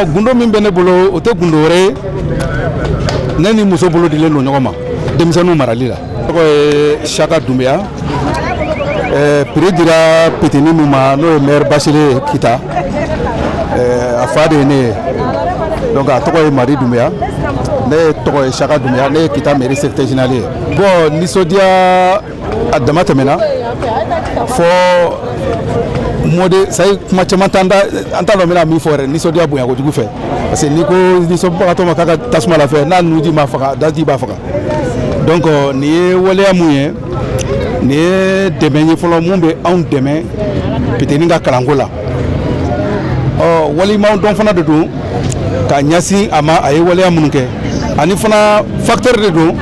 Gundo min bɛ ne bolo, o tɛ gundo wɛrɛ ye, ne ni muso bolo dilen don ɲɔgɔn ma denmisɛnninw marali la. Tɔgɔ ye Saka Dunbiya. Prix dira petini min ma, n'o ye maire Basile Kita, a fa de ye ne ye. Donc a tɔgɔ ye Mari Dunbiya, ne tɔgɔ ye Saka Dunbiya, ne ye Kita mairie secrétaire général ye. Bon, nisɔndiya a dama tɛmɛna fɔ mɔde sayi, kuma caman t'an da, an t'a dɔn n bɛna min fɔ yɛrɛ, nisɔndiya bonya kojugu fɛ, parce que n'i ko nisɔnbagatɔ ma k'a ka tasuma la fɛ, n'a nuji ma faga, daji b'a faga. Donc nin ye waleya mun ye, nin ye dɛmɛ ye fɔlɔ mun bɛ anw dɛmɛ petini ka kalanko la. Ɔ walimaw dɔn fana de don ka ɲɛsin a ma, a ye waleya minnu kɛ, ani fana facteur de don,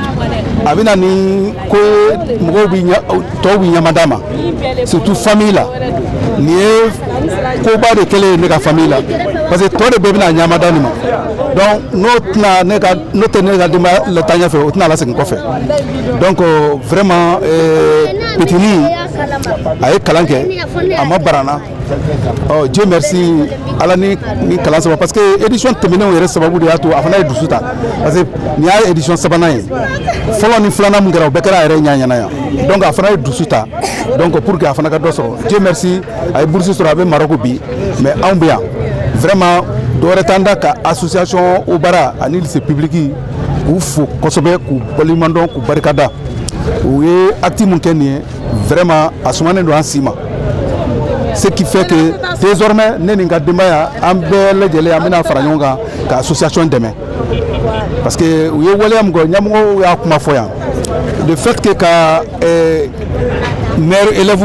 a bɛ na ni ko ye, mɔgɔw bɛ tɔw bɛ ɲɛmada ma, surtout famille la. Nin ye koba de kɛlen ye ne ka famille la, parce que tɔ de bɛɛ bɛna ɲamada nin ma. Donc n'o tɛna ne ka, n'o tɛ ne ka denbaya la taa ɲɛfɛ, o tɛna lasegin kɔfɛ. Donc vraiment, petini a ye kalan kɛ, a ma barana. Ɔ Dieu merci, Ala ni ni kalan sababu, parce que édition tɛmɛnenw yɛrɛ sababu de y'a to a fana ye dusu ta, parce que nin y'a édition sabanan ye. Fɔlɔ ni filanan mun kɛra, o bɛɛ kɛra a yɛrɛ ɲɛ ɲɛna yan. Donc a fana ye dusu ta, donc pour que a fana ka dɔ sɔrɔ. Dieu merci, a ye bourse sɔrɔ, a bɛ Maroc bi, mais anw bɛ yan vraiment, dɔwɛrɛ t'an da ka association Obara ani lycée public k'u fo kosɛbɛ, k'u waleɲumandɔn, k'u barikada. U ye acte mun kɛ nin ye, vraiment a sumanen don an si ma, ce qui fait que désormais ne ni n ka denbaya, an bɛɛ lajɛlen, an bɛna fara ɲɔgɔn kan ka association dɛmɛ, parce que u ye waleya min kɛ, ɲɛmɔgɔw y'a kuma fɔ yan, le fait que ka maire élèves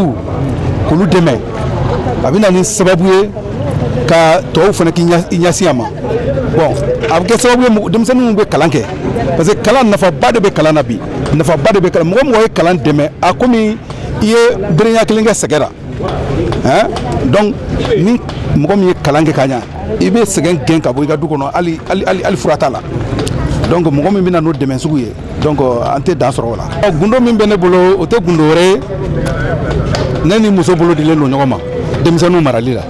k'olu dɛmɛ, a bɛ na ni sababu ye ka tɔw fana k'i ɲɛsin a ma. Bon, a bɛ kɛ sababu ye denmisɛnninw bɛ kalan kɛ, parce que kalan nafaba de bɛ kalan na bi, nafaba de bɛ kalan. Mɔgɔ mɔgɔ ye kalan dɛmɛ, a komi i ye berenya kelen kɛ sɛgɛ la, hein. Donc ni mɔgɔ min ye kalan kɛ ka ɲa, i bɛ sɛgɛn gɛn ka bɔ i ka du kɔnɔ, hali hali hali fura t'a la. Donc mɔgɔ min bɛna n'o dɛmɛ sugu ye, donc an tɛ dan sɔrɔ o la. Gundo min bɛ ne bolo, o tɛ gundo wɛrɛ ye, ne ni muso bolo dilen don ɲɔgɔn ma denmisɛnninw marali la.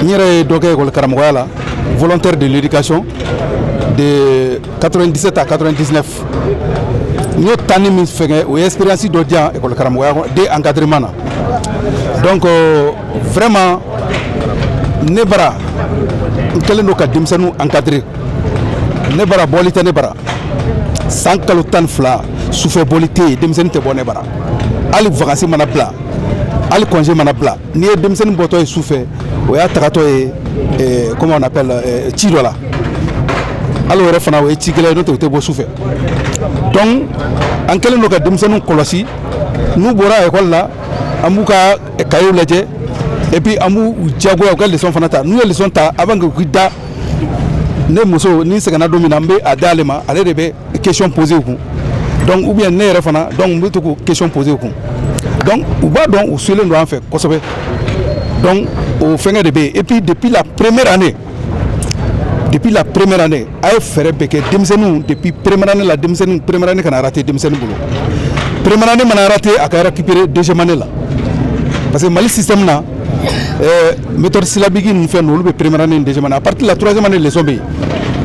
N yɛrɛ ye dɔ kɛ école karamɔgɔya la, volontaire de l'éducation de 97 à 99. N y'o tanni min fɛngɛ, o ye expérience dɔ di yan école karamɔgɔya de encadrement na. Donc vraiment ne bara, n kɛlen don ka denmisɛnninw encadrer. Ne bara bɔli tɛ ne bara san kalo 12, sufɛ bɔli tɛ yen, denmisɛnnin tɛ bɔ ne bara. Hali vacances mana bila, hali congé mana bila, n'i ye denmisɛnnin bɔtɔ ye sufɛ, o y'a tagatɔ ye, comment on appelle, ci dɔ la. Hali o yɛrɛ fana, o ye ci gɛlɛn ye, n'o tɛ u tɛ bɔ sufɛ. Donc an kɛlen don ka denmisɛnninw kɔlɔsi, n'u bɔra école la, an b'u ka cahier lajɛ, et puis an b'u diyagoya u ka leçon fana ta. N'u ye leçon ta, avant que u da, ne muso ni sɛgɛnna don min na, n bɛ a d'ale ma, ale de bɛ question poser u kun. Donc ou bien ne yɛrɛ fana, donc n bɛ to k'o question poser u kun. Donc u b'a dɔn u suilen don an fɛ kosɛbɛ. Donc o fɛngɛ de bɛ yen. Et puis depuis la première année, a ye fɛɛrɛ bɛɛ kɛ denmisɛnninw, depuis première année la, denmisɛnnin première année kana rater denmisɛnnin bolo. Première année mana rater, a ka récupérer deuxième année la, parce que Mali système na, méthode syllabique ninnu fɛn ninnu, olu bɛ première année ni deuxième année. À partir de la troisième année, leçon bɛ yen.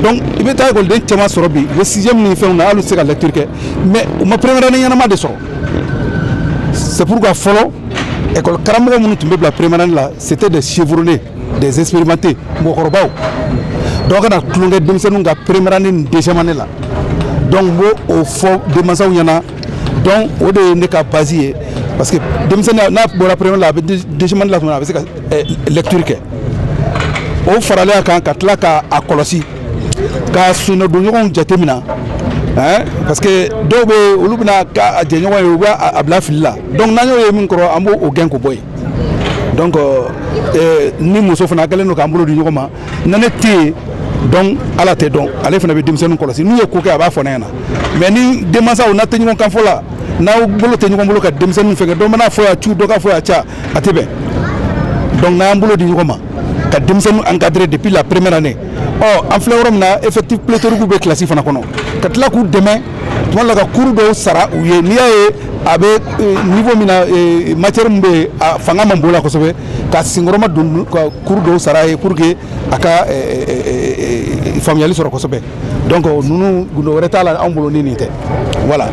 Donc i bɛ taa ekɔliden caman sɔrɔ bi, u bɛ sixième ni fɛnw na, hali u tɛ se ka lecture kɛ, mais u ma première année ɲɛnama de sɔrɔ. C'est pourquoi fɔlɔ école karamɔgɔ minnu tun bɛ bila première année la, c'était des chevronnés, des expérimentés, mɔgɔkɔrɔbaw. Donc kana tulonkɛ denmisɛnninw ka première année ni deuxième année la. Donc n b'o o fɔ denmansaw ɲɛna. Donc o de ye ne ka base ye, parce que denmisɛnnin n'a bɔra première la, a bɛ deuxième année la tuma min na, a bɛ se ka lecture kɛ. O faralen a kan, ka tila k'a kɔlɔsi, ka sonnadonɲɔgɔnw jateminɛ, hein, parce que dɔw bɛ yen, olu bɛna k'a jɛɲɔgɔn ye, u b'a a bila fili la. Donc n'an y'o ye min kɔrɔ, an b'o o gɛn k'o bɔ yen. Donc ni muso fana kɛlen don k'an bolo di ɲɔgɔn ma, na ne tɛ yen, donc ala tɛ dɔn, ale fana bɛ denmisɛnninw kɔlɔsi. N'u ye ko kɛ, a b'a fɔ ne ɲɛna. Mais ni denmansaw n'a tɛ ɲɔgɔn kan fɔ la, n'aw bolo tɛ ɲɔgɔn bolo ka denmisɛnninw fɛngɛ, dɔ mana fɔ yan cu, dɔ ka fɔ yan ca, a tɛ bɛn. Donc n'an y'an bolo di ɲɔgɔn ma, ka denmisɛnninw encadrer depuis la première année. Ɔ, an filɛ yɔrɔ min na, effectif pléthorique bɛ classe fana kɔnɔ, ka tila k'u dɛmɛ tuma dɔ la ka cours dɔw sara u ye. N'i y'a ye a bɛ niveau min na, matière min bɛ yen, a fanga man bon la kosɛbɛ, ka senkɔrɔma don ka cours dɔw sara a ye pour que a ka faamuyali sɔrɔ kosɛbɛ. Donc ninnu, gundo wɛrɛ t'a la anw bolo ni nin tɛ, voilà.